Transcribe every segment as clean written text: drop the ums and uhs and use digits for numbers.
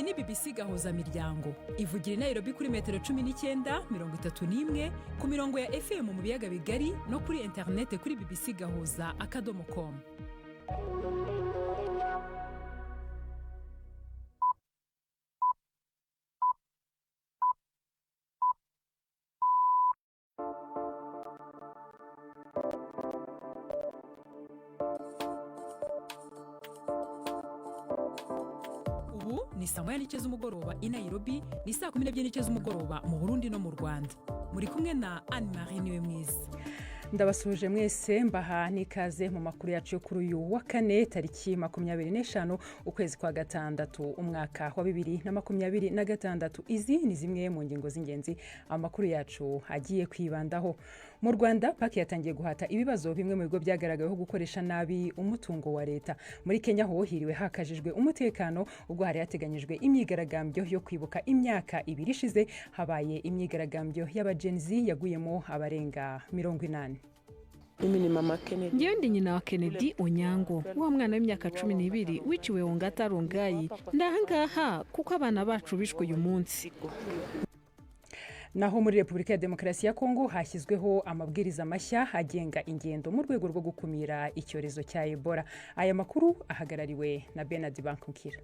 Iyi ni BBC Gahuza Miryango, ivugira i Nairobi kuri metero 19, 31, ku mirongo ya FM mu biyaga bigari no kuri interinete kuri bbcgahuza.com. Ubu ni saa 1 n'igice z'umugoroba i Nairobi, ni saa 12 n'igice z'umugoroba mu Burundi no mu Rwanda. Muri kumwe na Anne Marie Niwe Mwiza. Ndabasuhuje mwese, mbaha n'ikaze mu makuru yacu yo kuri uyu wa kane, tariki 25, ukwezi kwa gatandatu, umwaka wa 2026. Izi ni zimwe mu ngingo z'ingenzi amakuru yacu agiye kwibandaho. Mu Rwanda, PAC yatangiye guhata ibibazo bimwe mu bigo byagaragaweho gukoresha nabi umutungo wa leta. Muri Kenya ho hiriwe hakajijwe umutekano ubwo hari hateganyijwe imyigaragambyo yo kwibuka imyaka 2 ishize habaye imyigaragambyo y'aba Gen Z yaguyemo abarenga 80. Mimi ni mama Kennedy. Ngewe ndi nyina wa Kennedy Onyango, wa mwana w'imyaka 12 wiciwe Ongata Rongai. Ndahangaha kuko abana bacu bishwe uyu munsi. Naho muri Repubulika ya Demokarasi ya Kongo hashyizweho amabwiriza mashya agenga ingendo mu rwego rwo gukumira icyorezo cya Ebola. Aya makuru ahagarariwe na Bernard Bankukira.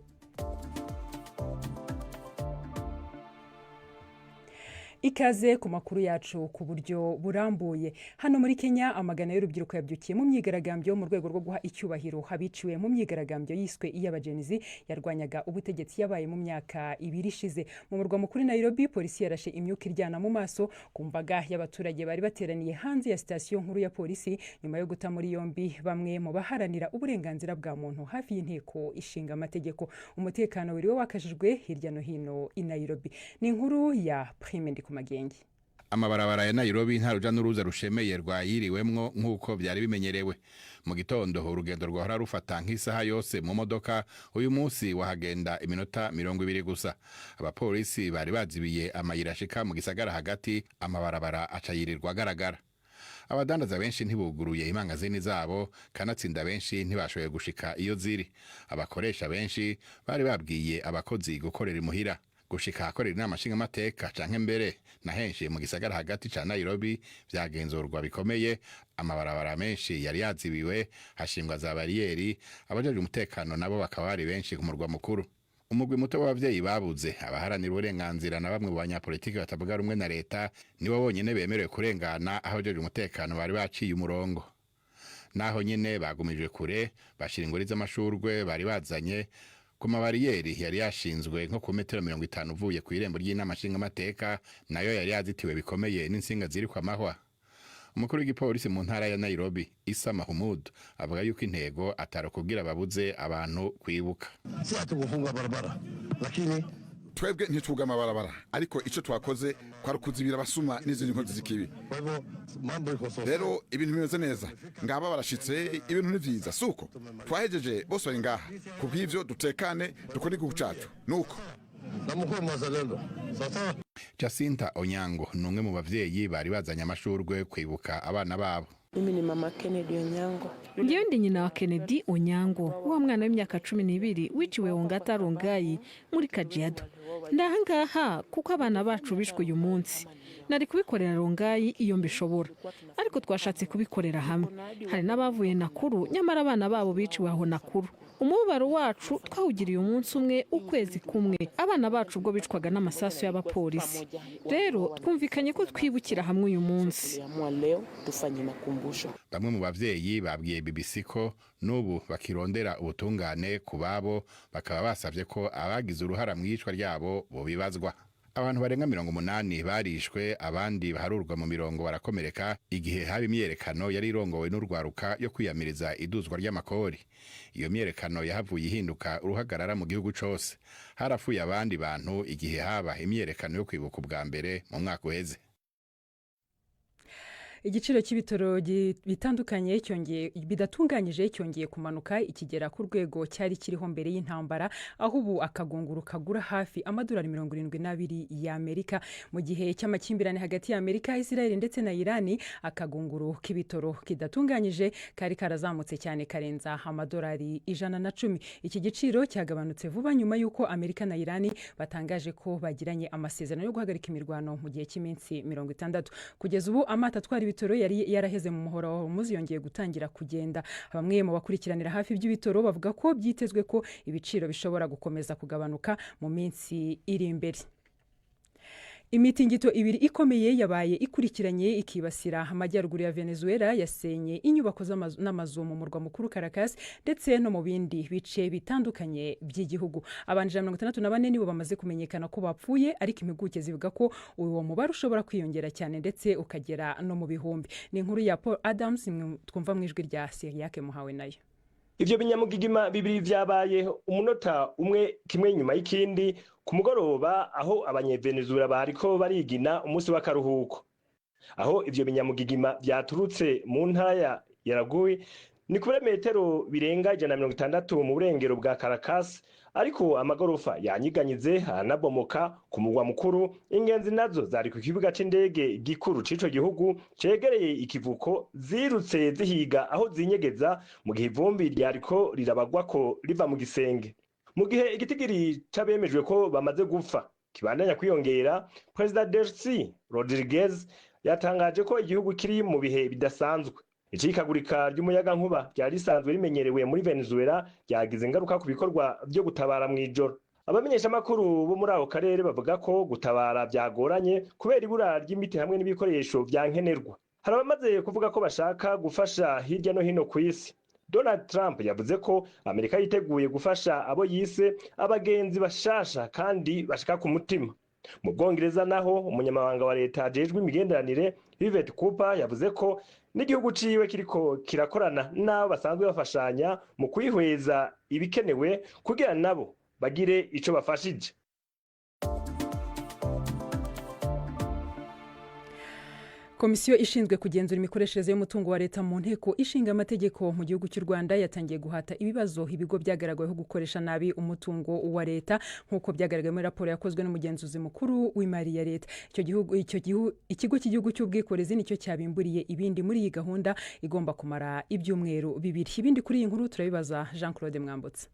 Ikaze ku makuru yacu ku buryo burambuye. Hano muri Kenya, amagana y'urubyiruko yabyukiye mu myigaragambyo mu rwego rwo guha icyubahiro abiciwe mu myigaragambyo yiswe iy'aba Gen Z yarwanyaga ubutegetsi yabaye mu myaka 2 ishize. Mu murwa mukuru Nairobi, polisi yarashe imyuka iryana mu maso ku mbaga y'abaturage bari bateraniye hanze ya sitasiyo nkuru ya polisi, nyuma yo guta muri yombi bamwe mu baharanira uburenganzira bwa muntu hafi y'inteko ishinga amategeko. Umutekano wiriwe wakajijwe hirya no hino i Nairobi. Ni inkuru ya Prime Ndikumagenge. Amabarabara ya Nairobi nta ruja n'uruza rushemeye rwayiriwemwo nk'uko byari bimenyerewe. Mu gitondo, urugendo rwahora rufata nk'isaha yose mu modoka, uyu munsi wahagenda iminota 20 gusa. Abapolisi bari bazibiye amayira ashika mu gisagara hagati, amabarabara aca yirirwa agaragara. Abadandaza benshi ntibuguruye imangazini zabo, kanatsinda benshi ntibashoboye gushika iyo ziri. Abakoresha benshi bari babwiye abakozi gukorera imuhira. Gushika ahakorera inama nshingamateka canke mbere na henshi mu gisagara hagati ca Nairobi vyagenzurwa bikomeye. Amabarabara menshi yari yazibiwe, hashingwa za bariyeri, abajejwe umutekano nabo bakaba bari benshi ku murwa mukuru. Umugwi muto w'abavyeyi babuze, abaharanira uburenganzira na bamwe mu banyapolitiki batavuga rumwe na leta nibo bonyene bemerewe kurengana aho abajejwe umutekano bari baciye umurongo. Naho nyene bagumijwe kure, bashira ingori z'amashurwe bari bazanye ku mabariyeri yari yashinzwe nko ku metero 50 uvuye ku irembo ry'inama nshingamateka, nayo yari yazitiwe bikomeye n'insinga ziriko amahwa. Umukuru w'igipolisi mu ntara ya Nairobi, Isa Mahmud, avuga yuko intego atari ukubwira ababuze abantu kwibuka. Si ati gufunga barabara, lakini Twebwe ntitwuga amabarabara, ariko ico twakoze kwari ukuzibira abasuma n'izindi nkozi z'ikibi. Kwa hivyo mambo iko sawa. Rero ibintu bimeze neza, ngaba barashitse, ibintu ni vyiza, suko twahejeje, bose bari ngaha. Kubw'ivyo dutekane, dukore igihugu cacu nuko. Na mkuu mwazalendo. Sawa sawa. Jacinta Onyango ni umwe mu bavyeyi bari bazanye amashurwe kwibuka abana babo. Mimi ni mama Kennedy Onyango. Ngewe ndi nyina wa Kennedy Onyango, wa mwana w'imyaka 12 wiciwe Ongata Rongai muri Kajiado. Ndahangaha kuko abana bacu bishwe uyu munsi. Nari kubikorera Rongai iyo mbishobora, ariko twashatse kubikorera hamwe. Hari n'abavuye Nakuru, nyamara abana babo biciwe aho Nakuru. Umubabaro wacu twawugiriye umunsi umwe, ukwezi kumwe, abana bacu ubwo bicwaga n'amasasu y'abapolisi. Rero twumvikanye ko twibukira hamwe uyu munsi. Tuliamua leo tufanye makumbusho. Bamwe mu bavyeyi babwiye BBC ko n'ubu bakirondera ubutungane ku babo, bakaba basavye ko abagize uruhara mu iyicwa ryabo bobibazwa. Abantu barenga 80 barishwe, abandi baharurwa mu mirongo barakomereka igihe haba imyiyerekano yari irongowe n'urwaruka yo kwiyamiriza iduzwa ry'amakori. Iyo myiyerekano yahavuye ihinduka uruhagarara mu gihugu cose. Harapfuye abandi bantu igihe haba imyiyerekano yo kwibuka ubwa mbere mu mwaka uheze. Igiciro cy'ibitoro bitandukanye cyongeye bidatunganyije cyongeye kumanuka, ikigera ku rwego cyari kiriho mbere y'intambara, aho ubu akagunguru kagura hafi amadolari 72 y'Amerika. Mu gihe cy'amakimbirane hagati ya Amerika, Israel ndetse na Irani, akagunguru k'ibitoro kidatunganyije kari karazamutse cyane karenza amadolari 110. Iki giciro cyagabanutse vuba nyuma y'uko Amerika na Irani batangaje ko bagiranye amasezerano yo guhagarika imirwano mu gihe cy'iminsi 60. Kugeza ubu amato atwara ibitoro yari yaraheze mu muhora wa Hormuz yongeye gutangira kugenda. Bamwe mu bakurikiranira hafi iby'ibitoro bavuga ko byitezwe ko ibiciro bishobora gukomeza kugabanuka mu minsi iri imbere. Imitingito ibiri ikomeye yabaye ikurikiranye ikibasira amajyaruguru ya Venezuela yasenye inyubako n'amazu mu murwa mukuru Caracas ndetse no mu bindi bice bitandukanye by'igihugu. Abantu 164 nibo bamaze kumenyekana ko bapfuye, ariko impuguke zivuga ko uwo mubare ushobora kwiyongera cyane ndetse ukagera no mu bihumbi. Ni inkuru ya Paul Adams twumva mu ijwi rya Siriyake Muhawe nayo. Ivyo binyamugigima bibiri vyabaye umunota umwe, kimwe nyuma y'ikindi, ku mugoroba, aho abanyevenezuela bariko barigina umunsi w'akaruhuko. Aho ivyo binyamugigima vyaturutse mu ntara ya Yaraguy ni ku birometero birenga 160 mu burengero bwa Caracas, ariko amagorofa yanyiganyize aranabomoka ku mugwa mukuru. Ingenzi nazo zari ku kibuga c'indege gikuru c'ico gihugu cegereye ikivuko zirutse zihiga aho zinyegeza mu gihe ivumbi ryariko rirabagwako riva mu gisenge. Mu gihe igitigiri c'abemejwe ko bamaze gupfa kibandanya kwiyongera, Perezida Delcy Rodriguez yatangaje ko igihugu kiri mu bihe bidasanzwe. Icikagurika ry'umuyagankuba ryari risanzwe rimenyerewe muri Venezuela ryagize ingaruka ku bikorwa vyo gutabara mw'ijoro. Abamenyeshamakuru bo muri ako karere bavuga ko gutabara vyagoranye kubera ibura ry'imiti hamwe n'ibikoresho vya nkenerwa. Hari abamaze kuvuga ko bashaka gufasha hirya no hino ku isi. Donald Trump yavuze ko Amerika yiteguye gufasha abo yise abagenzi bashasha kandi bashika ku mutima. Mu Bwongereza naho, umunyamabanga wa leta ajejwe imigenderanire Yvette Cooper yavuze ko n'igihugu ciwe kiriko kirakorana n'abo basanzwe bafashanya mu kwihweza ibikenewe kugira nabo bagire ico bafashije. Komisiyo ishinzwe kugenzura imikoreshereze y'umutungo wa leta mu Nteko Ishinga Amategeko mu gihugu cy'u Rwanda yatangiye guhata ibibazo ibigo byagaragaweho gukoresha nabi umutungo wa leta, nk'uko byagaragaye muri raporo yakozwe n'umugenzuzi mukuru w'imari ya leta. Icyo gihugu icyo gihu, ikigo cy'igihugu cy'ubwikorezi nicyo cyabimburiye ibindi muri iyi gahunda igomba kumara ibyumweru 2. Ibindi kuri iyi nkuru turabibaza Jean Claude Mwambutse.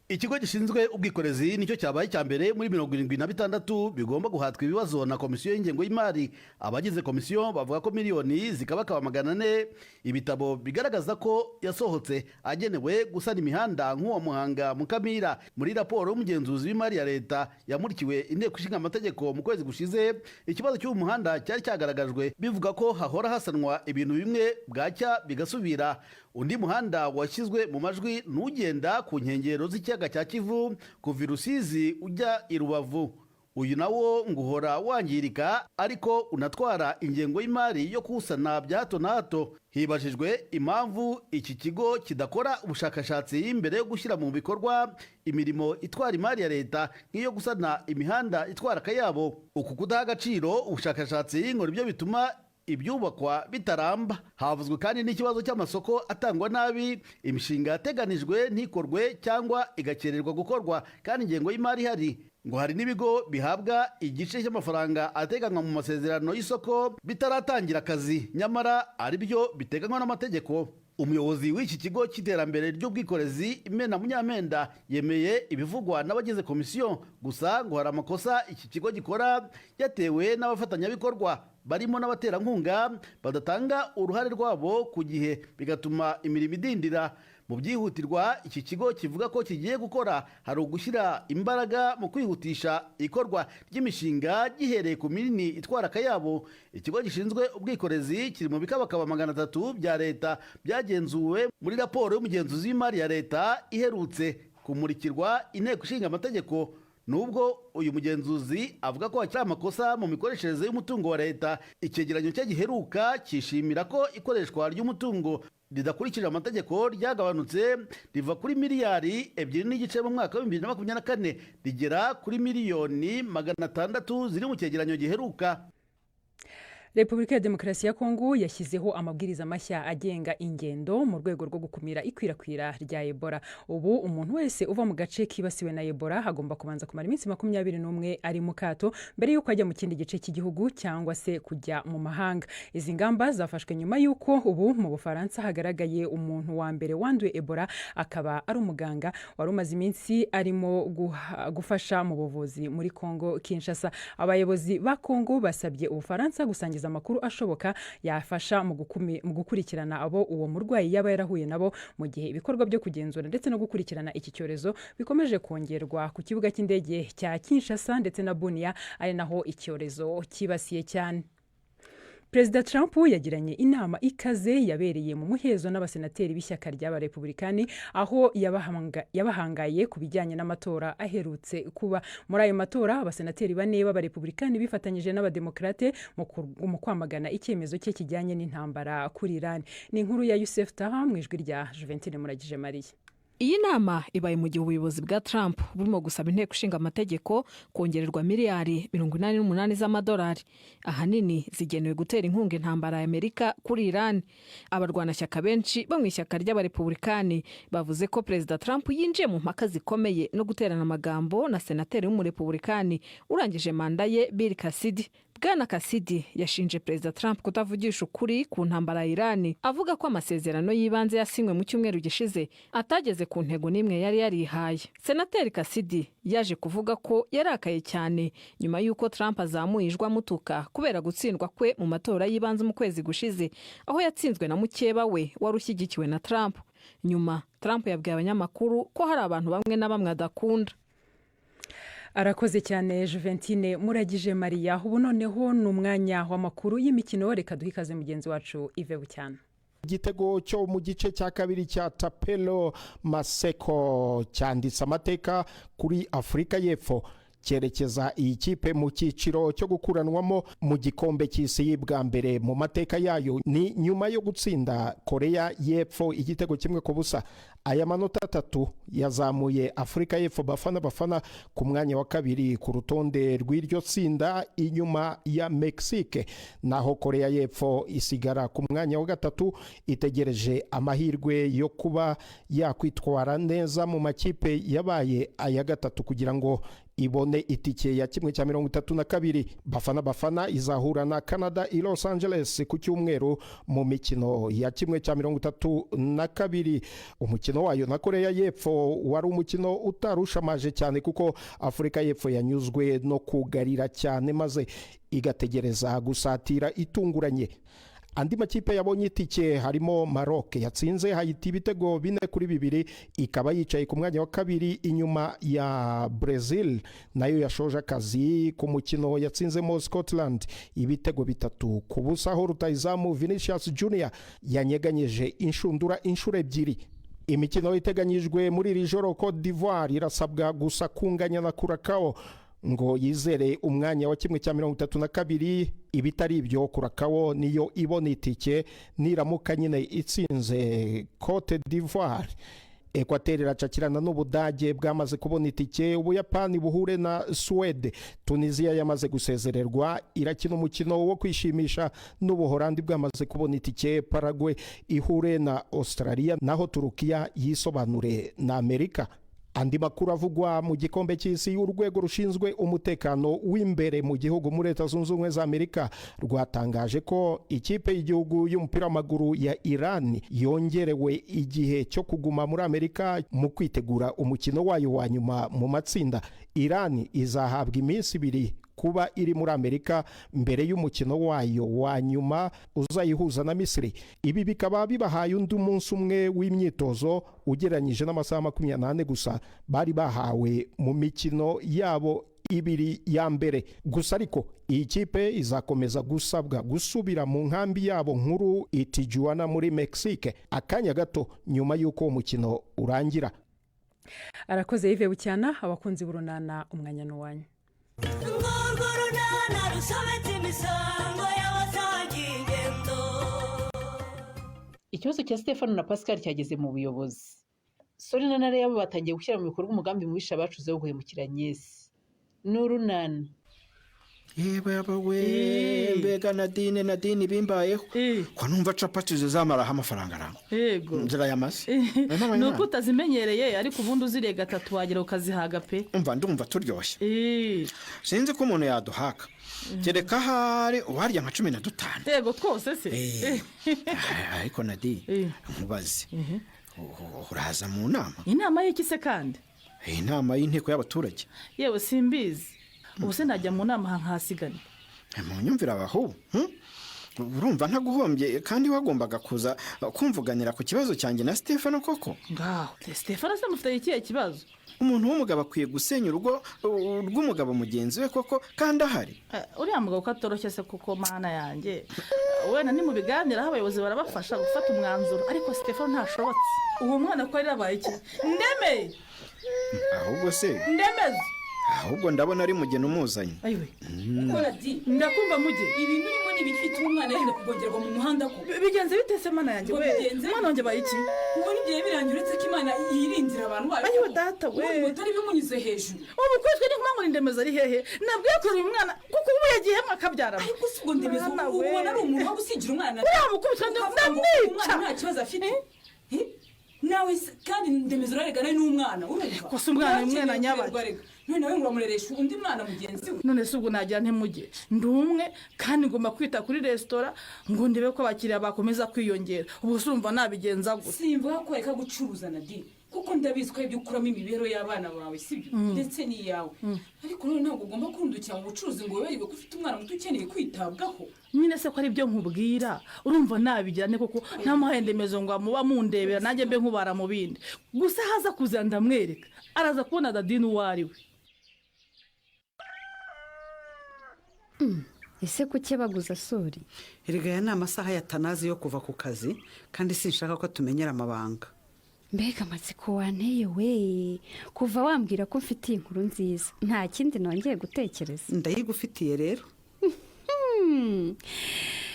Ikigo gishinzwe ubwikorezi nicyo cyabaye icya mbere muri 76 bigomba guhatwa ibibazo na komisiyo y'ingengo y'imari. Abagize komisiyo bavuga ko miliyoni zikabakaba 400 ibitabo bigaragaza ko yasohotse agenewe gusana imihanda nk'uwa Muhanga Mukamira. Muri raporo y'umugenzuzi w'imari ya leta yamurikiwe Inteko Ishinga Amategeko mu kwezi gushize, ikibazo cy'uwo muhanda cyari cyagaragajwe, bivuga ko hahora hasanwa ibintu bimwe bwacya bigasubira. Undi muhanda washyizwe mu majwi n'ugenda ku nkengero z'ikiyaga cya Kivu kuva i Rusizi ujya i Rubavu. Uyu nawo ngo uhora wangirika, ariko unatwara ingengo y'imari yo kuwusana bya hato na hato. Hibajijwe impamvu iki kigo kidakora ubushakashatsi mbere yo gushyira mu bikorwa imirimo itwara imari ya leta nk'iyo gusana imihanda itwara akayabo. Uku kudaha agaciro ubushakashatsi ngo nibyo bituma ibyubakwa bitaramba. Havuzwe kandi n'ikibazo cy'amasoko atangwa nabi, imishinga yateganijwe ntikorwe cyangwa igakererwa gukorwa kandi ingengo y'imari ihari. Ngo hari n'ibigo bihabwa igice cy'amafaranga ateganywa mu masezerano y'isoko bitaratangira akazi, nyamara ari byo biteganywa n'amategeko. Umuyobozi w'iki kigo cy'iterambere ry'ubwikorezi, Imena Munyampenda, yemeye ibivugwa n'abagize komisiyo. Gusa ngo hari amakosa iki kigo gikora yatewe n'abafatanyabikorwa barimo n'abaterankunga badatanga uruhare rwabo ku gihe, bigatuma imirimo idindira. Mu byihutirwa iki kigo kivuga ko kigiye gukora hari ugushyira imbaraga mu kwihutisha ikorwa ry'imishinga gihereye ku minini itwara akayabo. Ikigo gishinzwe ubwikorezi kiri mu bikabakaba 300 bya leta byagenzuwe muri raporo y'umugenzuzi w'imari ya leta iherutse kumurikirwa Inteko Ishinga Amategeko. Nubwo uyu mugenzuzi avuga ko hakiri amakosa mu mikoreshereze y'umutungo wa leta, icyegeranyo cye giheruka cyishimira ko ikoreshwa ry'umutungo ridakurikije amategeko ryagabanutse, riva kuri miliyari 2.5 mu mwaka wa 2024 rigera kuri miliyoni 600 ziri mu cyegeranyo giheruka. Repubulika ya Demokarasi ya Kongo yashyizeho amabwiriza mashya agenga ingendo mu rwego rwo gukumira ikwirakwira rya Ebola. Ubu umuntu wese uva mu gace kibasiwe na Ebola agomba kubanza kumara iminsi 21 ari mu kato mbere y'uko ajya mu kindi gice cy'igihugu cyangwa se kujya mu mahanga. Izi ngamba zafashwe nyuma y'uko ubu mu Bufaransa hagaragaye umuntu wa mbere wanduye Ebola, akaba ari umuganga wari umaze iminsi arimo gufasha mu buvuzi muri Kongo Kinshasa. Abayobozi ba Kongo basabye Ubufaransa gusangiza amakuru ashoboka yafasha mu gukurikirana abo uwo murwayi yaba yarahuye nabo, mu gihe ibikorwa byo kugenzura ndetse no gukurikirana iki cyorezo bikomeje kongerwa ku kibuga cy'indege cya Kinshasa ndetse na Bunia, ari naho icyorezo cyibasiye cyane. Perezida Trump yagiranye inama ikaze yabereye mu muhezo n'abasenateri b'ishyaka ry'Abarepublikani, aho yabahangaye ku bijyanye n'amatora aherutse kuba. Muri ayo matora, abasenateri bane b'Abarepublikani bifatanyije n'Abademokarate mu kwamagana icyemezo cye kijyanye n'intambara kuri Iran. Ni inkuru ya Yusef Taha mu ijwi rya Juventine Muragije Mariya. Iyi nama ibaye mu gihe ubuyobozi bwa Trump burimo gusaba Inteko Ishinga Amategeko kongererwa miliyari 88 z'amadolari, ahanini zigenewe gutera inkunga intambara ya Amerika kuri Iran. Abarwanashyaka benshi bo mu ishyaka ry'Abarepublikani bavuze ko Perezida Trump yinjiye mu mpaka zikomeye no guterana amagambo na senateri w'Umurepublikani urangije manda ye, Bill Cassidy. Bwana Cassidy yashinje Perezida Trump kutavugisha ukuri ku ntambara ya Irani, avuga ko amasezerano y'ibanze yasinywe mu cyumweru gishize atageze ku ntego n'imwe yari yarihaye. Senateri Cassidy yaje kuvuga ko yarakaye cyane nyuma y'uko Trump azamuye ijwi amutuka kubera gutsindwa kwe mu matora y'ibanze mu kwezi gushize, aho yatsinzwe na mukeba we wari ushyigikiwe na Trump. Nyuma Trump yabwiye abanyamakuru ko hari abantu bamwe na bamwe adakunda. Arakoze cyane Juventine Muragije Mariya. Ubu noneho ni umwanya w'amakuru y'imikino. Reka duhe ikaze mugenzi wacu Yves Bucyana. Igitego cyo mu gice cya kabiri cya Thapelo Maseko cyanditse amateka kuri Afurika y'Epfo, cyerekeza iyi kipe mu cyiciro cyo gukuranwamo mu gikombe cy'isi bwa mbere mu mateka yayo. Ni nyuma yo gutsinda Korea y'Epfo igitego 1-0. Aya manota atatu yazamuye Afurika y'Epfo, Bafana Bafana, ku mwanya wa kabiri ku rutonde rw'iryo tsinda inyuma ya Mexique, naho Korea y'Epfo isigara ku mwanya wa gatatu, itegereje amahirwe yo kuba yakwitwara neza mu makipe yabaye aya gatatu kugira ngo ibone itike ya 1/32. Bafana Bafana izahura na Canada i Los Angeles ku cyumweru mu mikino ya 1/32. Umukino wayo na Korea y'Epfo wari umukino utarushamaje cyane, kuko Afurika y'Epfo yanyuzwe no kugarira cyane maze igategereza gusatira itunguranye. Andi makipe yabonye itike harimo Maroc yatsinze Haiti ibitego 4-2, ikaba yicaye ku mwanya wa kabiri inyuma ya Brazil, nayo yashoje akazi ku mukino yatsinzemo Scotland ibitego 3-0, aho rutayizamu Vinicius Junior yanyeganyeje inshundura inshuro ebyiri. Imikino iteganyijwe muri iri joro: Cote d'Ivoire irasabwa gusa kunganya na Curacao ngo yizere umwanya wa 1/32. Ibitari ibyo, Curacao niyo ibona itike niramuka nyine itsinze Cote d'Ivoire. Ekwateri iracakirana n'Ubudage bwamaze kubona itike, Ubuyapani buhure na Suwede. Tunisiya yamaze gusezererwa, irakina umukino wo kwishimisha n'Ubuhorandi bwamaze kubona itike. Paraguay ihure na Australia, naho Turukiya yisobanure na Amerika. Andi makuru avugwa mu gikombe cy'isi: urwego rushinzwe umutekano w'imbere mu gihugu muri Leta Zunze Ubumwe za Amerika rwatangaje ko ikipe y'igihugu y'umupira w'amaguru ya Iran yongerewe igihe cyo kuguma muri Amerika mu kwitegura umukino wayo wa nyuma mu matsinda. Iran izahabwa iminsi 2 kuba iri muri Amerika mbere y'umukino wayo wa nyuma uzayihuza na Misiri. Ibi bikaba bibahaye undi munsi umwe w'imyitozo ugereranyije n'amasaha 24 gusa bari bahawe mu mikino yabo ibiri ya mbere gusa. Ariko iyi kipe izakomeza gusabwa gusubira mu nkambi yabo nkuru i Tijuana muri Mexique akanya gato nyuma y'uko uwo mukino urangira. Arakoze Yves Bucyana. Abakunzi b'Urunana, umwanya n'uwanyu. Urwo runana rusobetse imisango y'abasangiye ingendo. Ikibazo cya Stefano na Pascal cyageze mu buyobozi. Sori na Leya bo batangiye gushyira mu bikorwa umugambi mubisha bacuze wo guhemukira Agnès. Ni Urunana. Yewe we, mbega Nadine, Nadine, bimbayeho ko numva capati zizamaraho amafaranga arangwa. Yego. Nzira y'amase. Ni uko utazimenyereye, ariko ubundi uziriye gatatu wagera ukazihaga pe. Umva, ndumva turyoshye. Sinzi ko umuntu yaduhaka, kereka ahari uwarya nka 15. Yego, twose se? Ariko Nadine, nkubaze, uraza mu nama? Inama y'iki se kandi? Inama y'inteko y'abaturage. Yewe, simbizi. Ubu se najya mu nama nkahasigana? Mu nyumvira abahu, urumva ntaguhombye kandi wagombaga kuza kumvuganira ku kibazo cyanjye na Stefano koko? Ngaho, Stefano se mufite ikihe kibazo? Umuntu w'umugabo akwiye gusenya urugo rw'umugabo mugenzi we koko, kandi ahari? Uriya mugabo ko atoroshye se kuko, mana yanjye! Wenda ni mu biganiro, aho abayobozi barabafasha gufata umwanzuro, ariko Stefano ntashobotse. Uwo mwana ko yarabaye iki? Ndeme! Ahubwo se Ndemeze! Ahubwo ndabona ari mugeni umuzanye. Ayiwe, ndakumva muge. Ibintu urimo ni ibifite umwana yenda kugongerwa mu muhanda ko. Bigenze bite se, mana yanjye Ngo we? Bigenze? Umwana wanjye abaye iki? Ubu n'igihe birangira, uretse ko Imana yirindira abantu bayo. Ayiwe data we! Ubundi moto bimunyuze hejuru. Ubu kwitwe ni kumanywa, Ndemeza ari hehe? Nabwiye kure uyu mwana kuko ubu yagiyemo akabyara. Ariko si ubwo Ndemeza Mwana we. ubona ari umuntu wo gusigira umwana? Uriya mukubitwa Ukavuga ngo ndamwica. umwana nta kibazo afite. Eh? Nawe kandi Ndemeza uraregana n'umwana, urumva? Kosa umwana, Nawe umwana akeneye nyabaye. kurerwa arega. None nawe ngo uramureresha undi mwana mugenzi we. None se ubwo nagira ntimuge? Ndi umwe kandi ngomba kwita kuri resitora ngo ndebe ko abakiriya bakomeza kwiyongera. Ubu se urumva nabigenza gute? Simvuga ko reka gucuruza, Nadine, kuko ndabizi ko ibyo ukuramo imibereho y'abana bawe, sibyo? Ndetse n'iyawe. Ariko none ntabwo ugomba kurundukira mu bucuruzi ngo wibarirwe ko ufite umwana muto ukeneye kwitabwaho. Nyine se ko ari byo nkubwira, urumva nabigira ne koko? Ntamuhaye Ndemezo ngo amuba mundebera, nanjye mbe nkubara mu bindi gusa. Haza kuza ndamwereka, araza kubona Nadine uwo ari we. Ese kuki baguza sori? Erega aya ni amasaha ya Tanazi yo kuva ku kazi, kandi sinshaka ko tumenyera amabanga. Mbega amatsiko wanteye we! Kuva wambwira ko mfitiye inkuru nziza, nta kindi nongeye gutekereza. Ndayigufitiye rero.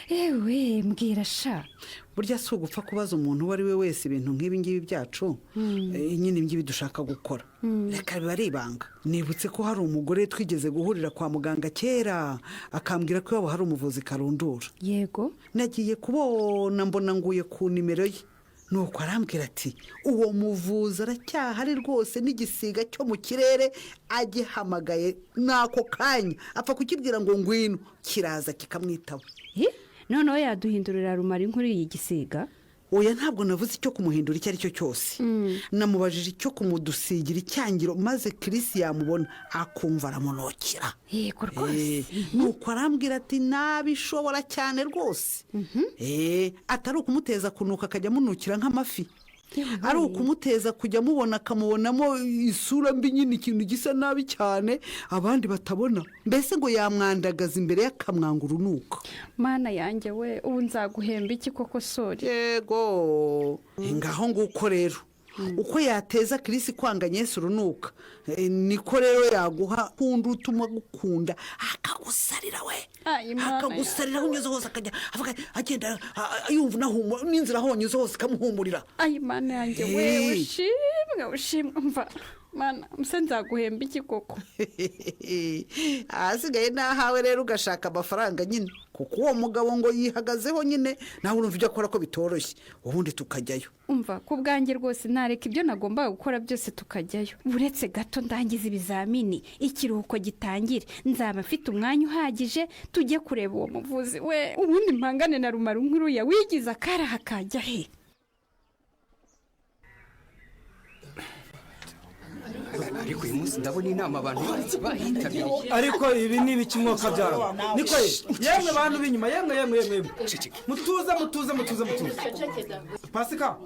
Ewe, mbwira sha. Burya si ugupfa kubaza umuntu uwo ari we wese ibintu nk'ibi ngibi byacu, nyine ngibi dushaka gukora. Reka, biba ari ibanga. Nibutse ko hari umugore twigeze guhurira kwa muganga kera, akambwira ko iwabo hari umuvuzi karundura. Yego. Nagiye kubona mbona nguye ku nimero ye, nuko arambwira ati uwo muvuzi aracyahari rwose, n'igisiga cyo mu kirere agihamagaye n'ako kanya apfa kukibwira ngo ngwino, kiraza kikamwitaba. Noneho yaduhindurira rumara inkuru iyi gisiga? Oya, ntabwo navuze icyo kumuhindura icyo ari cyo cyose. Namubajije icyo kumudusigira icyangiro, maze Kirisi yamubona akumva aramunukira. Yego rwose. Nuko arambwira ati nabishobora cyane rwose. Atari ukumuteza kunuka akajya amunukira nk'amafi, ari ukumuteza kujya amubona akamubonamo isura mbi, nyine ikintu gisa nabi cyane abandi batabona. Mbese ngo yamwandagaza imbere y'akamwanga urunuka. Mana yanjye we, ubu nzaguhemba iki koko sori? Yego, ngaho nguko rero. Uko yateza Kirisi kwanga Yesu urunuka, niko rero yaguha kundi utuma agukunda akagusarira we, akagusarira aho unyuze hose, akajya avuga, agenda yumva unahumura n'inzira aho wanyuze hose ikamuhumurira. Ayi Mana yanjye we, ushimwe, ushimwe. Mva Mana, mse nzaguhemba iki koko? Ahasigaye n'ahawe rero, ugashaka amafaranga nyine, kuko uwo mugabo ngo yihagazeho nyine. Nawe urumva ibyo akora ko bitoroshye. Ubundi tukajyayo. Umva, ku bwanjye rwose nareka ibyo nagombaga gukora byose tukajyayo. Uretse gato ndangiza ibizamini, ikiruhuko gitangire, nzaba mfite umwanya uhagije, tujye kureba uwo muvuzi we, ubundi mpangane na rumara nk'uriya wigize akaraha kajya he. Ariko uyu munsi ndabona inama abantu bayitabiriye. Ariko ibi ni ibiki mwuka byaro? Niko ye, yemwe bantu b'inyuma, yemwe, yemwe, yemwe, yemwe, mutuze, mutuze, mutuze, mutuze. Pasika,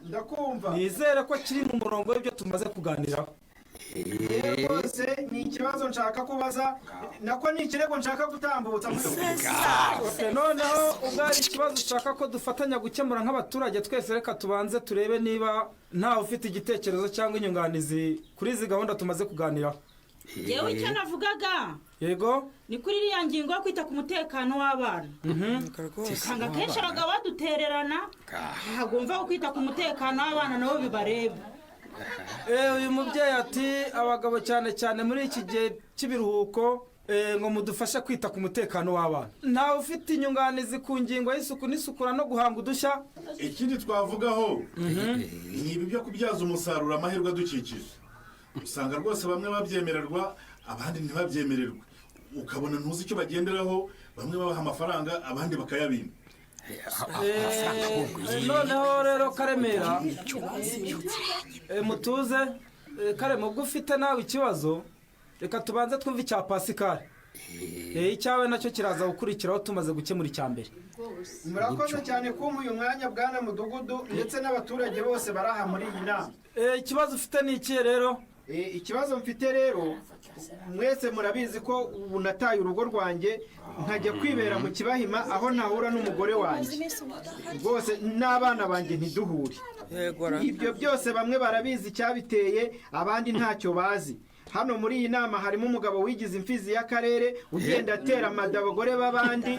Ndakumva. Nizere ko kiri mu murongo w'ibyo tumaze kuganiraho. Rwose ni ikibazo nshaka kubaza, nako ni ikirego nshaka gutambutsa. Okay, noneho ubwo hari ikibazo ushaka ko dufatanya gukemura nk'abaturage twese, reka tubanze turebe niba ntawe ufite igitekerezo cyangwa inyunganizi kuri izi gahunda tumaze kuganiraho. Yewe, icyo navugaga Yego. ni kuri iriya ngingo yo kwita ku mutekano w'abana. Usanga akenshi abagabo badutererana, ntabwo ko kwita ku mutekano w'abana nabo bibareba. Uyu mubyeyi ati abagabo cyane cyane muri iki gihe cy'ibiruhuko Ngo mudufashe kwita ku mutekano w'abana. Ntawe ufite inyunganizi ku ngingo y'isuku n'isukura no guhanga udushya? Ikindi twavugaho ni ibi byo kubyaza umusaruro amahirwe adukikije. Usanga rwose bamwe babyemererwa, abandi ntibabyemererwe, ukabona ntuzi icyo bagenderaho. Bamwe babaha amafaranga, abandi bakayabima. Noneho rero Karemera, mutuze. Karema, ubwo ufite nawe ikibazo, reka tubanze twumve icya Pasikari. Icyawe nacyo kiraza gukurikiraho tumaze gukemura icya mbere. Murakoze cyane kumpa uyu mwanya, bwana mudugudu, ndetse n'abaturage bose bari aha muri iyi nama. Ikibazo ufite ni ikihe rero? Ikibazo mfite rero, mwese murabizi ko ubu nataye urugo rwanjye, nkajya kwibera mu Kibahima, aho ntahura n'umugore wanjye rwose, n'abana banjye ntiduhure. Ibyo byose bamwe barabizi icyabiteye, abandi ntacyo bazi. Hano muri iyi nama harimo umugabo wigize imfizi y'akarere, ugenda atera amada abagore b'abandi.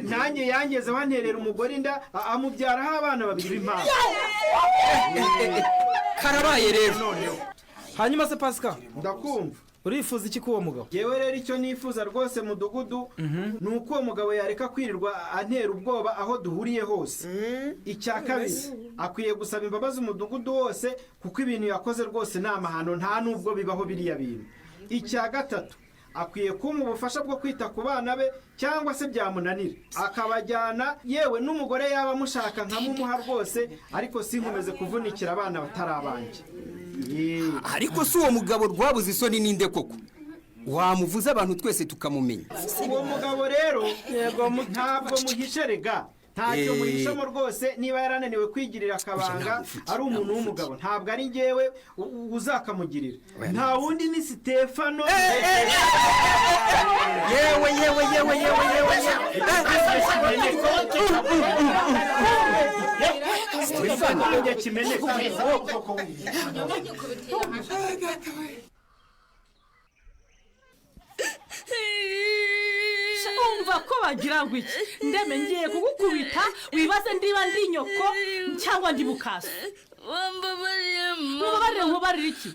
Nanjye yangezeho, anterera umugore inda, amubyaraho abana babiri b'impanga. Karabaye rero. Hanyuma se Pasika? Ndakumva. Urifuza iki k'uwo mugabo? Yewe rero, icyo nifuza rwose mudugudu, ni uko uwo mugabo yareka kwirirwa antera ubwoba aho duhuriye hose. Icya kabiri, akwiye gusaba imbabazi umudugudu wose, kuko ibintu yakoze rwose ni amahano, nta n'ubwo bibaho biriya bintu. Icya gatatu, akwiye kumpa ubufasha bwo kwita ku bana be, cyangwa se byamunanira akabajyana, yewe n'umugore yaba amushaka nkamumuha rwose, ariko sinkomeze kuvunikira abana batari abanjye. Ariko si uwo mugabo rwabuze isoni ninde koko? Wamuvuze abantu twese tukamumenya. Uwo mugabo rero ntabwo muhishe rega, ntacyo muhishamo rwose. Niba yarananiwe kwigirira akabanga, ari umuntu w'umugabo, ntabwo ari ngewe uzakamugirira, nta wundi, ni Sitefano. Yewe, yewe, yewe, yewe, yewe! Stefano kimeneka. Umva ko bagira ngo iki? Ndeme, ngiye kugukubita wibaze ndiba ndi nyoko cyangwa ndi bukasi. Wambabariye mama. Nkubabarire? Nkubarire iki?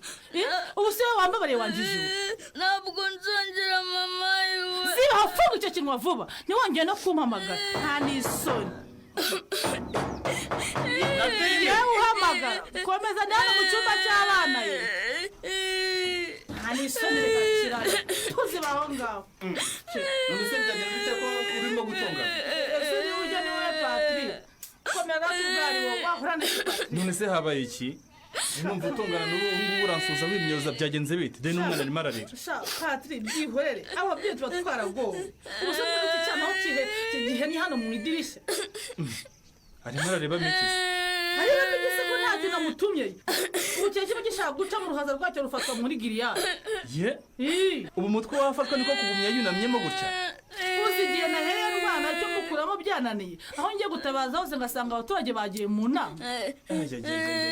Ubu si wowe wambabariye, wangije ubu. Ntabwo nzongera mama iwe. Ziba, funga icyo kinwa vuba, ntiwongere no kumpamagara, nta n'isoni. Yewe, uhamagara komeza, ndi hano mu cyumba cy'abana. Ye, nta n'isoni, reka kirare tuziba aho ngaho. None se byagenze bite ko urimo gutongana? Ese niba ujya ni wowe Patiri, komera gato, ubwari wowe wahura n'iki? None se habaye iki? Numva utongana n'ubu ngubu, uransuhuza wimyoza, byagenze bite? Dore n'umwana arimo ararira. Sha Patiri, byihorere, ababyeyi tuba twaragowe. Ubu se muri iki cyana aho kihe gihe ni hano mu idirishya. Arimo arareba miki se? Areba miki se ko nta kintu amutumye? Ubu kiba kiba gishaka guca mu ruhaza rwacyo, rufatwa muri giriyage. Ye, ubu umutwe wafatwa niko kugumya yunamyemo gutya? Uzi igihe nahereye ndwana cyo mukuramo byananiye, aho ngiye gutabaza hose ngasanga abaturage bagiye mu nama.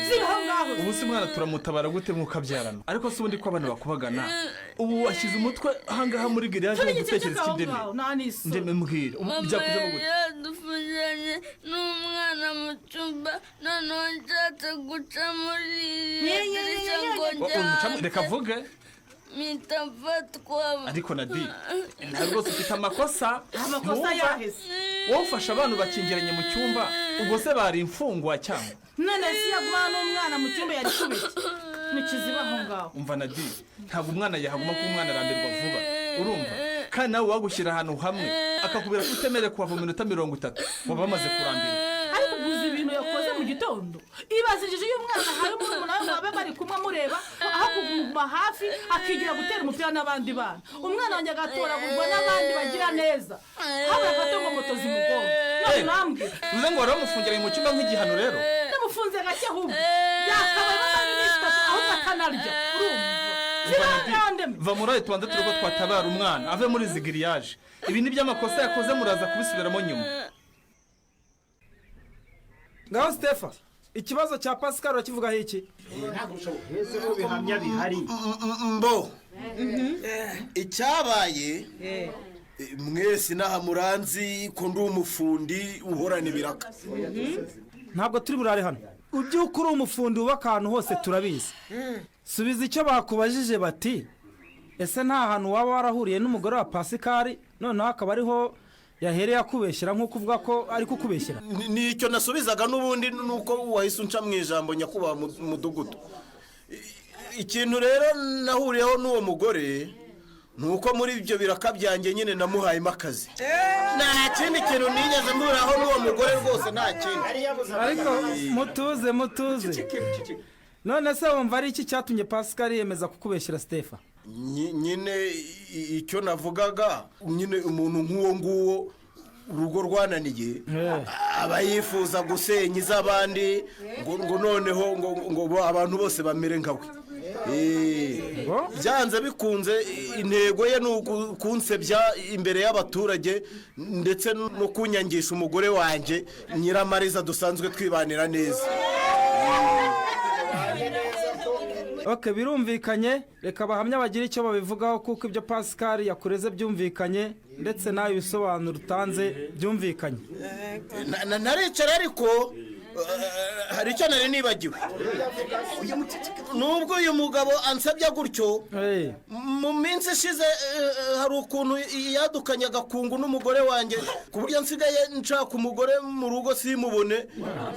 Ziba aho ngaho. Ubu se umwana turamutabara gute mukabyarana? Ariko se ubundi ko abana bakubagana, ubu washyize umutwe ahangaha muri giriyaje mu gutekereza iki? Ndeme, nta n'isoni. Ndeme, mbwira ubu Mama byakujemo gute? yadufungiranye n'umwana mu cyumba, noneho nshatse guca muri iriya dirishya ngo njye Reka hanze, avuge. mpita mfatwa. Ariko Nadi, nawe rwose ufite amakosa. Amakosa Ntiwumva? yaheze. Wowe ufasha abantu bakingiranye mu cyumba, ubwo se bari imfungwa cyangwa? None se yagumana n'umwana mu cyumba yari kubiki? Ntikiziba aho ngaho. Umva Nadi, ntabwo umwana yahaguma, kuko umwana arambirwa vuba, urumva? Kandi nawe wagushyira ahantu hamwe akakubwira ko utemerewe kuhava mu minota 30, waba wamaze kurambirwa. Ariko guza ibintu yakoze mu gitondo, ibazigije iyo umwana ahaye murumuna we ngo babe bari kumwe amureba, aho kuguma hafi akigira gutera umupira n'abandi bana, umwana wanjye agatoragurwa n'abandi bagira neza, habura gato ngo moto zimugonge. None urambwira. Bivuze ngo wari wamufungiranye mu cyumba nk'igihano rero? Namufunze gake, ahubwo yakabaye bamaze iminsi 3, ahubwo akanarya, urumva? Va muri ayo, tubanze turebe ko twatabara umwana ave muri izi giriyaje. Ibi ni by'amakosa yakoze, muraza kubisubiramo nyuma. Ngaho Sitefa, ikibazo cya Pascal urakivugaho iki? Ese ko bihamya bihari? Mbo icyabaye, mwese inaha muranzi ko ndi umufundi uhorana ibiraka. Ntabwo turi burare hano. Ubyuka uri umufundi wubaka ahantu hose turabizi. Subiza icyo bakubajije bati: Ese nta hantu waba warahuriye n'umugore wa Pasikari, noneho akaba ariho yahereye akubeshyera nk'uko uvuga ko ari kukubeshyera? Nicyo nasubizaga n'ubundi, nuko wahise unca mu ijambo, nyakubahwa mudugudu. Ikintu rero nahuriyeho n'uwo mugore ni uko muri ibyo biraka byanjye nyine namuhayemo akazi. Nta kindi kintu nigeze mpuraho n'uwo mugore rwose, nta kindi. Ariko mutuze, mutuze. None se wumva ari iki cyatumye Pascal yemeza kukubeshyira, Sitefa? Nyine icyo navugaga nyine, umuntu nk'uwo nguwo urugo rwananiye aba yifuza gusenya iz'abandi, ngo noneho ngo abantu bose bamere nka we. Byanze bikunze intego ye ni ukunsebya imbere y'abaturage, ndetse no kunyangisha umugore wanjye Nyiramariza dusanzwe twibanira neza. Ok, birumvikanye. Reka abahamya bagira icyo babivugaho, kuko ibyo Pascal yakureze byumvikanye, ndetse nawe ibisobanuro utanze byumvikanye. Naricara, ariko hari icyo nari nibagiwe. Nubwo uyu mugabo ansabye gutyo, mu minsi ishize hari ukuntu yadukanye agakungu n'umugore wanjye, ku buryo nsigaye nshaka umugore mu rugo simubone,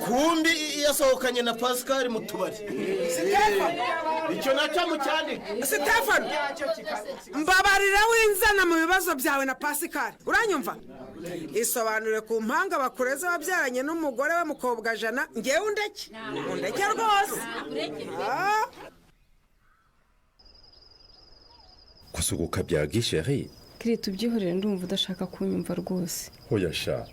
kumbi yasohokanye na Pascal mu tubari. Icyo nacyo mucyandike. Stefano, mbabarira winzana mu bibazo byawe na Pascal, uranyumva? Isobanure ku mpanga bakureze wabyaranye n'umugore we mukobwa jana, ngewe undeke, undeke rwose. Gusuguka bya gisheri. Kiri, tubyihorere, ndumva udashaka kunyumva rwose. Hoya sha,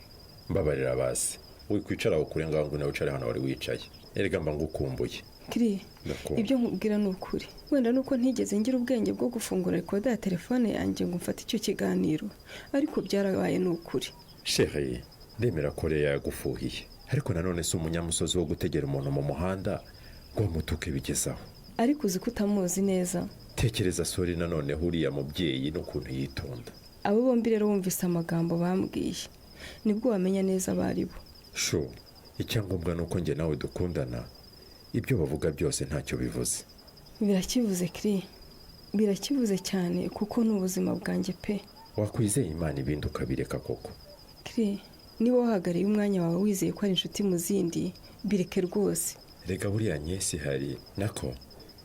mbabarira basi, wikwicara aho kure ngaho, ngo nawe wicare hano wari wicaye. Erega mba ngukumbuye. Kiri, Ndakumva. ibyo nkubwira ni ukuri. Wenda nuko ntigeze ngira ubwenge bwo gufungura rekoda ya telefone yanjye ngo mfate icyo kiganiro, ariko byarabaye ni ukuri. Sheri, ndemera ko Leya yagufuhiye, ariko nanone si umunyamusozi wo gutegera umuntu mu muhanda ngo amutuke bigezaho. Ariko uzi ko utamuzi neza. Tekereza sori nanone uriya mubyeyi n'ukuntu yitonda. Abo bombi rero wumvise amagambo bambwiye, nibwo wamenya neza abo ari bo. Shu, icyangombwa ni uko njye nawe dukundana, ibyo bavuga byose ntacyo bivuze. Birakivuze Kiri, birakivuze cyane, kuko ni ubuzima bwanjye pe. Wakwizeye Imana ibindi ukabireka koko. Kiri, niba wahagariye umwanya wawe wizeye ko ari inshuti mu zindi, bireke rwose. Rega buriya nyesi hari nako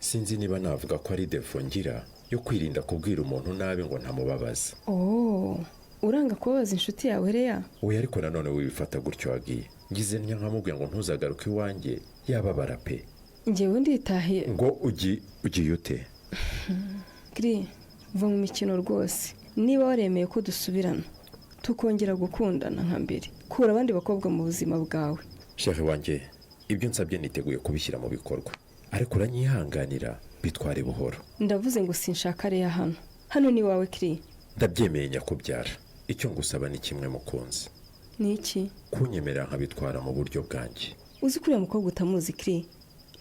sinzi niba navuga ko ari defo ngira yo kwirinda kubwira umuntu nabi ngo ntamubabaza. Oh, uranga kubabaza inshuti yawe Leya? We, ariko nanone wibifata gutyo, wagiye ngize ntya nkamubwira ngo ntuzagaruke iwanjye, yababara pe. Njyewe nditahiye. Ngo ugiye ute? Kiri, va mu mikino rwose. Niba waremeye ko dusubirana tukongera gukundana nka mbere, kura abandi bakobwa mu buzima bwawe. Shehe wanjye, ibyo nsabye niteguye kubishyira mu bikorwa, ariko uranyihanganira bitware buhoro. Ndavuze ngo sinshaka Leya hano. Hano ni iwawe Kiri. Ndabyemeye nyakubyara. Icyo ngusaba ni kimwe mukunzi. Ni iki? Kunyemerera nkabitwara mu buryo bwanjye. Uzi ko uriya mukobwa utamuzi Kiri?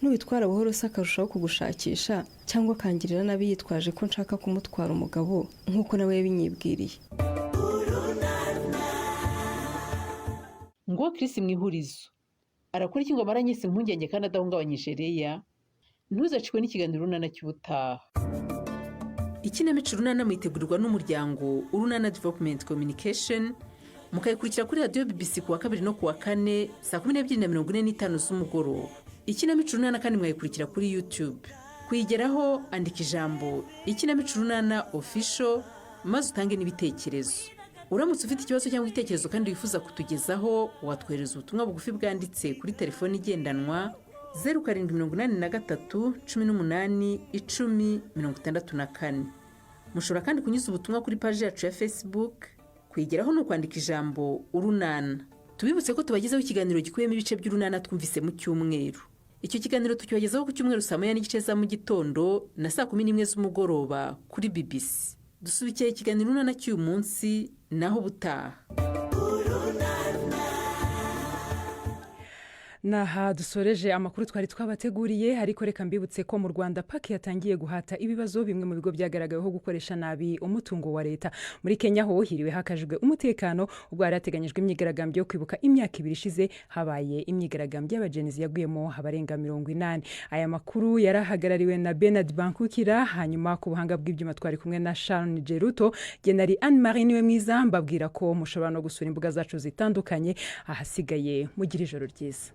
Nubitwara buhoro se akarushaho kugushakisha, cyangwa akangirira nabi yitwaje ko nshaka kumutwara umugabo nk'uko nawe yabinyibwiriye. Ngo Chris mu ihurizo arakora iki ngo amaranye si impungenge kandi adahungabanyije Leya? Ntuzacikwe n'ikiganiro Urunana cy'ubutaha. Ikinamico Urunana muyitegurirwa n'umuryango Urunana Development Communication, mukayikurikira kuri radiyo BBC ku wa kabiri no ku wa kane saa 12:45 z'umugoroba. Ikinamico Urunana kandi mwayikurikira kuri YouTube. Kuyigeraho, andika ijambo Ikinamico Urunana Official maze utange n'ibitekerezo. Uramutse ufite ikibazo cyangwa igitekerezo kandi wifuza kutugezaho, watwohereza ubutumwa bugufi bwanditse kuri telefoni igendanwa 0783 18 10 64. Mushobora kandi kunyuza ubutumwa kuri paji yacu ya Facebook. Kuyigeraho ni ukwandika ijambo Urunana. Tubibutse ko tubagezaho ikiganiro gikubiyemo ibice by'Urunana twumvise mu cyumweru. Icyo kiganiro tukibagezaho ku cyumweru saa 1:30 za mu gitondo na saa 11 z'umugoroba kuri BBC. Dusubikiye ikiganiro Urunana cy'uyu munsi, naho ubutaha. Naha dusoreje amakuru twari twabateguriye, ariko reka mbibutse ko mu Rwanda PAC yatangiye guhata ibibazo bimwe mu bigo byagaragaweho gukoresha nabi umutungo wa leta. Muri Kenya ho hiriwe hakajijwe umutekano ubwo hari hateganyijwe imyigaragambyo yo kwibuka imyaka 2 ishize habaye imyigaragambyo y'aba Gen Z yaguyemo abarenga 80. Aya makuru yarahagarariwe na Bernard Bankukira, hanyuma ku buhanga bw'ibyuma twari kumwe na Sharon Geruto. Genari Anne Marie niwe mwiza, mbabwira ko mushobora no gusura imbuga zacu zitandukanye. Ahasigaye mugire ijoro ryiza.